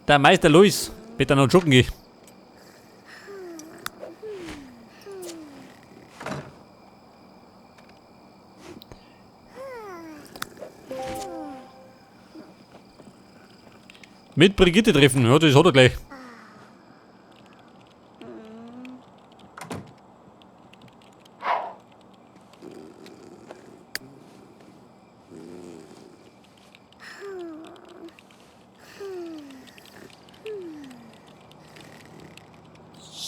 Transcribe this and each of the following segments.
Der Meister Luis, bitte noch joggen gehen. Mit Brigitte treffen, ja, das hat er gleich.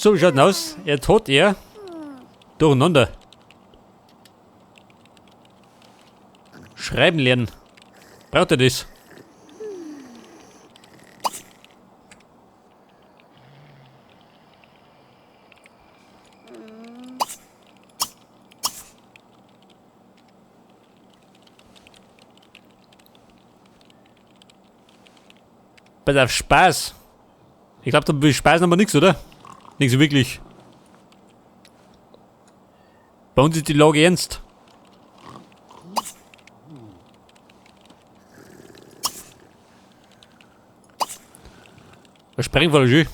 So, wie schaut denn aus? Jetzt hat er durcheinander. Schreiben lernen. Braucht er das? Pass auf, Spaß. Ich glaub, da will Spaß noch mal nix, oder? Nix wirklich. Bei uns ist die Lage ernst. Ein Sprengfall ist schön.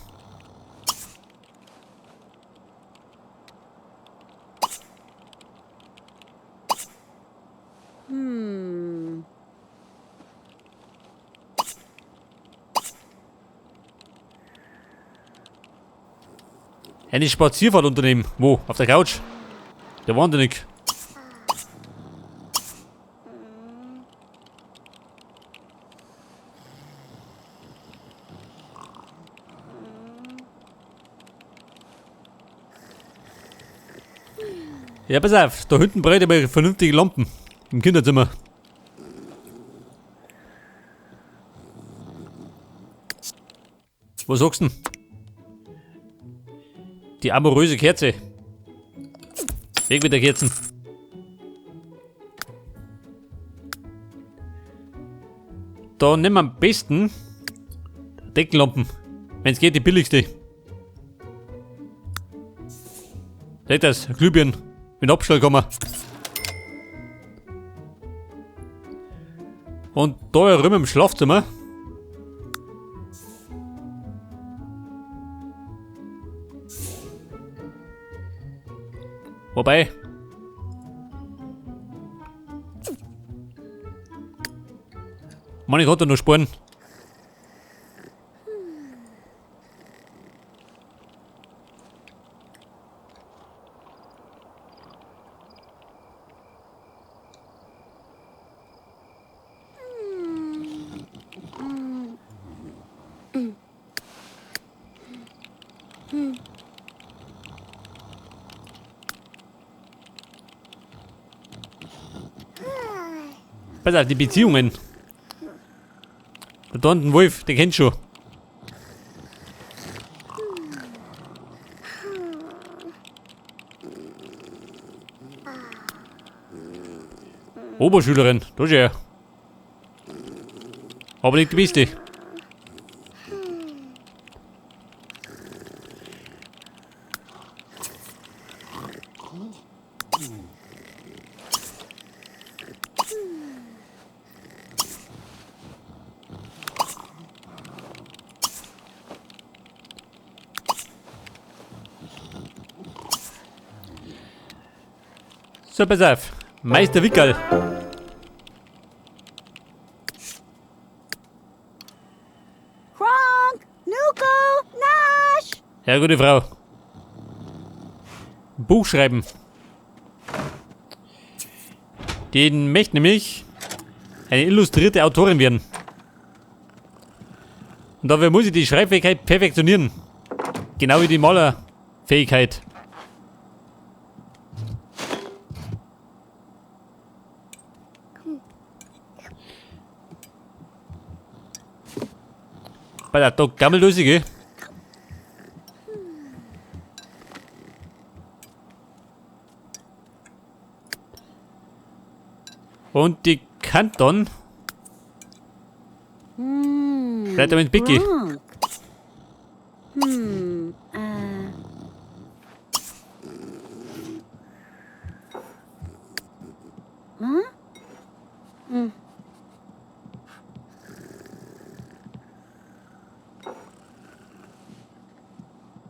Eine Spazierfahrt unternehmen. Wo? Auf der Couch? Der wahnsinnig. Ja, pass auf, da hinten brennt aber vernünftige Lampen. Im Kinderzimmer. Was sagst du denn? Die amoröse Kerze. Weg mit der Kerzen. Da nehmen wir am besten Deckenlampen. Wenn's geht, die billigste. Seht das? Glühbirnen. Mit Abstellkammer. Und da herum im Schlafzimmer. Wobei. Mann, ich hatte noch Spuren. Pass auf, die Beziehungen. Der Don Wolf, den kennst du schon. Oberschülerin, da ist er. Aber nicht die Beste. So, pass auf. Meister Wickerl. Kronk, Nuku, Nash! Ja, gute Frau. Buch schreiben. Den möchte nämlich eine illustrierte Autorin werden. Und dafür muss ich die Schreibfähigkeit perfektionieren. Genau wie die Malerfähigkeit. Bei der Dog Gammeldose, gell? Und die kann dann vielleicht auch ins Bett gehen.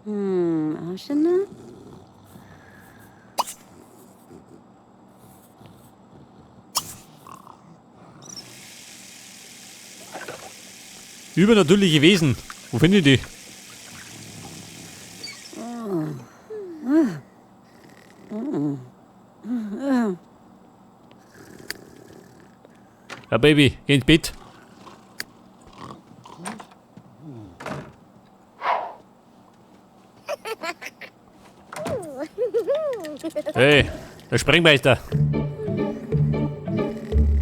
Ashana? Übernatürliche Wesen. Wo finde ich die? Ja, Baby, geh ins Bett. Hey, der Sprengmeister.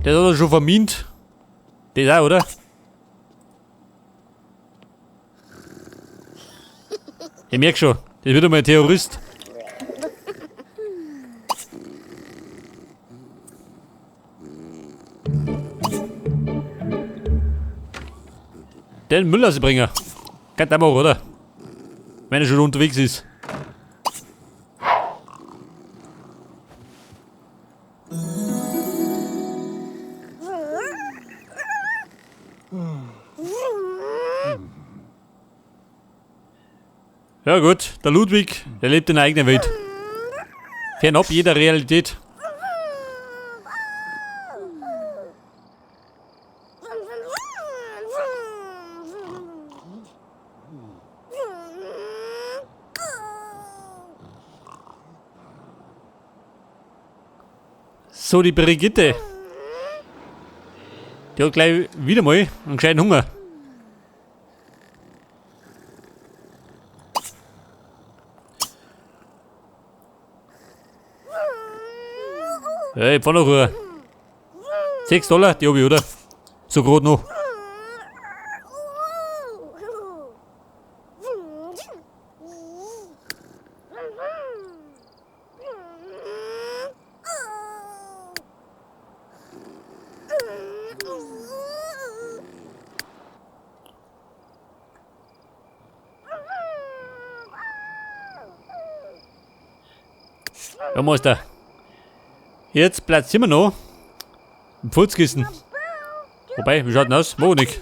Der hat er schon vermint. Das auch, oder? Ich merk schon, das wird einmal ein Terrorist. Den Müll rausbringen. Kann der machen, oder? Wenn er schon unterwegs ist. Ja gut, der Ludwig, der lebt in der eigenen Welt. Fernab jeder Realität. So, die Brigitte. Die hat gleich wieder mal einen gescheiten Hunger. Hey, Pfannkuchen. 6 Dollar, die hab ich, oder? So grad noch. Ja, Meister. Jetzt platzieren wir noch ein Furzkissen. Wobei, wie schaut denn aus? Monik.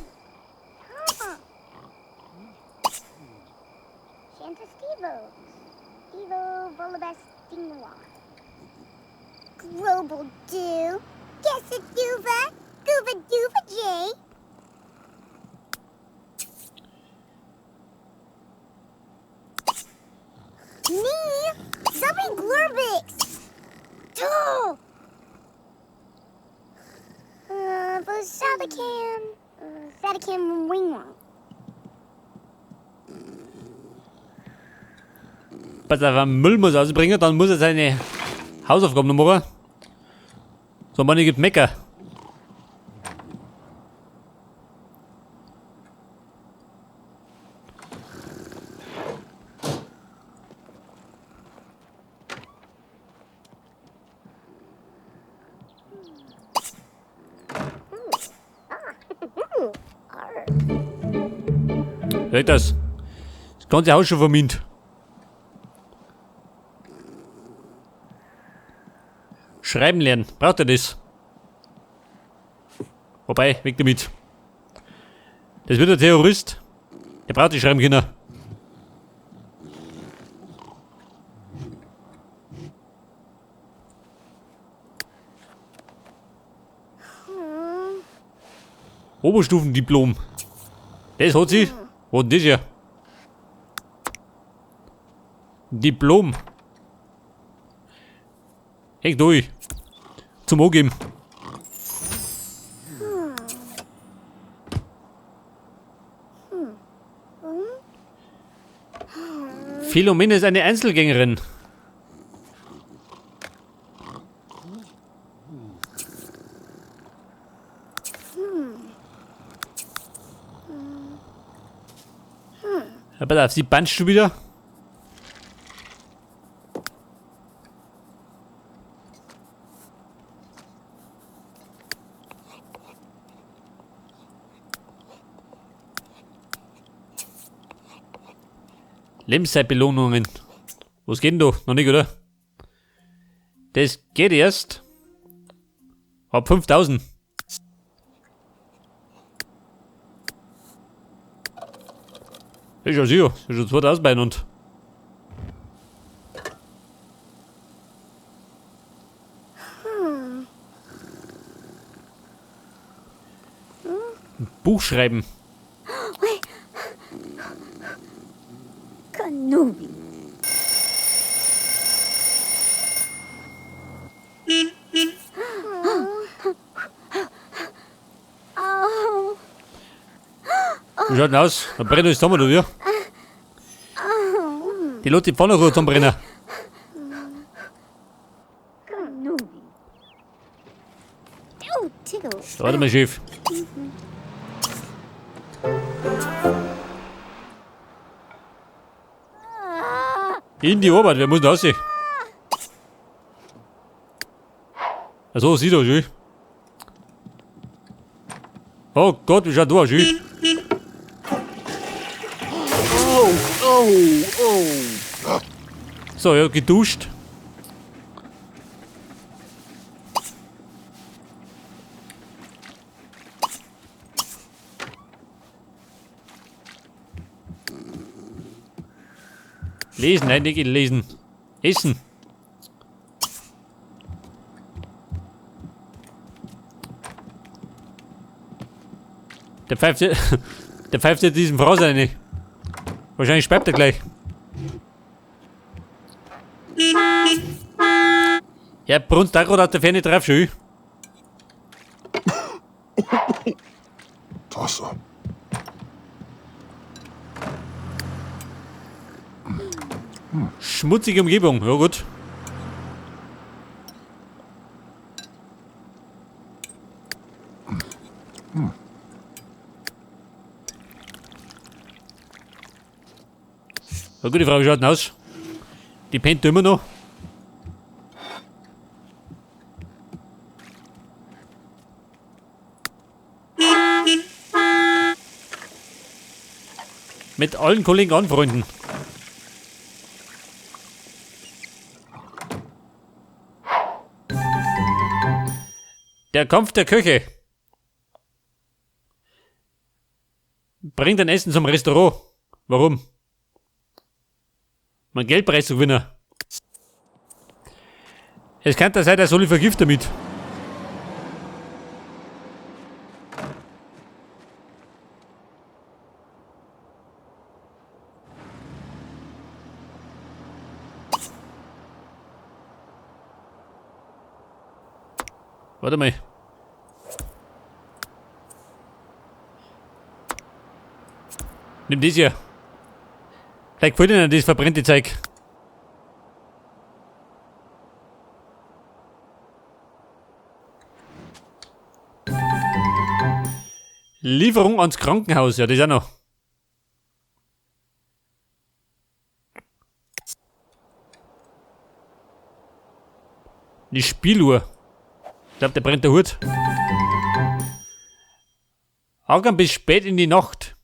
Pass auf, Müll muss er rausbringen, dann muss er seine Hausaufgaben noch machen. So, man gibt Mecker. Hört das? Das ganze Haus schon vermint. Schreiben lernen. Braucht er das? Wobei, weg damit. Das wird der Terrorist. Der braucht die schreiben können. Oberstufendiplom. Das hat sie. Wo denn das her? Diplom. Häng durch. Zum Angeben. Philomene ist eine Einzelgängerin. Ja, pass auf, sie puncht schon wieder. Lebenszeitbelohnungen. Was geht denn da? Noch nicht, oder? Das geht erst ab 5000. Ist ja sicher. Ist schon 2000 beieinander. Ein Buch schreiben. Kanubi. Oh. Wie schaut denn aus? Da brennt alles zusammen, oder wie? Die Leute die Pfanne zusammenbrennen. Kanubi. Oh, Tickle. Warte mal, Chef. In die Arbeit, wer muss denn aussehen? Also, sieht doch schön. Oh Gott, wie schaut du aus, schön. Oh, oh, oh. So, ja, geduscht. Lesen, nein, nicht lesen. Essen. Der pfeift, der pfeift jetzt diesem Frau seine. Wahrscheinlich speibt er gleich. Ja, brunst da gerade aus der Ferne drauf, schön. Tasse. Schmutzige Umgebung, ja gut. Ja, gute Frage, wie schaut denn aus? Die pennt immer noch. Mit allen Kollegen anfreunden. Der Kampf der Köche. Bringt ein Essen zum Restaurant. Warum? Mein Geldpreis zu gewinnen. Es kann da sein, der soll ich vergiften damit. Warte mal. Nimm das hier. Vielleicht gefällt Ihnen das verbrennte Zeug. Lieferung ans Krankenhaus, ja, das ist auch noch. Die Spieluhr. Ich glaub, der brennt der Hut. Ackern bis spät in die Nacht.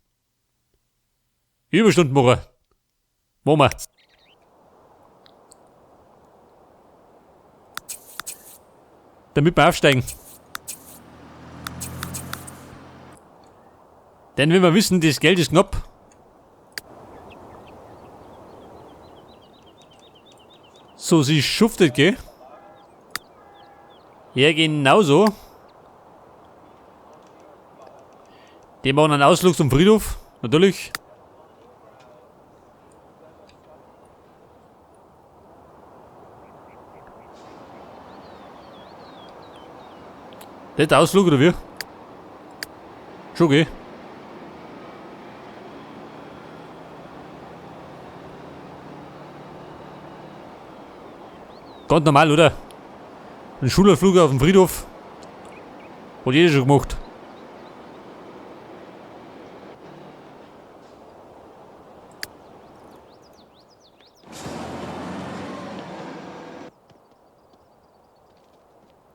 Überstunden machen. Machen wir. Damit wir aufsteigen. Denn wenn wir wissen, das Geld ist knapp. So, sie schuftet, gell? Ja, genauso. Die machen einen Ausflug zum Friedhof, natürlich. Das ist der Ausflug, oder wie? Schon, gell? Ganz normal, oder? Ein Schulausflug auf dem Friedhof. Hat jeder schon gemacht.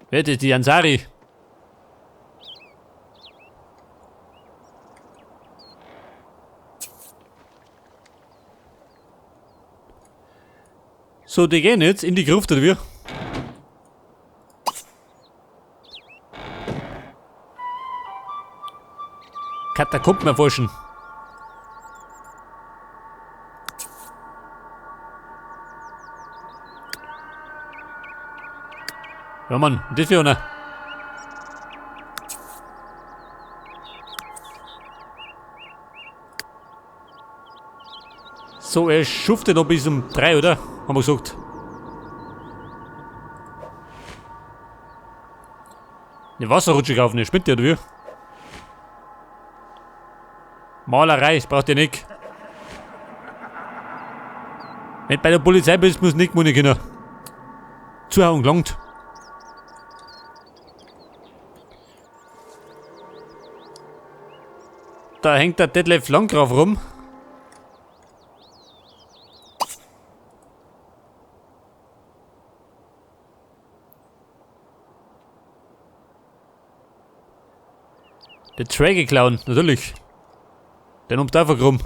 Wer ist die Ansari? So, die gehen jetzt in die Gruft, oder wie? Katakomben erforschen. Ja Mann, das wäre einer. So, er schuftet noch bis um 3, oder? Haben wir gesagt. Eine Wasserrutsche kaufen, ne? Spinnt der, oder wie? Malerei, das braucht ihr nicht. Wenn du bei der Polizei bist, muss nicht meine Kinder. Zuhauen gelangt. Da hängt der Detlef Landgraf rum. Der Traggy Clown, natürlich. Der nimmt einfach rum.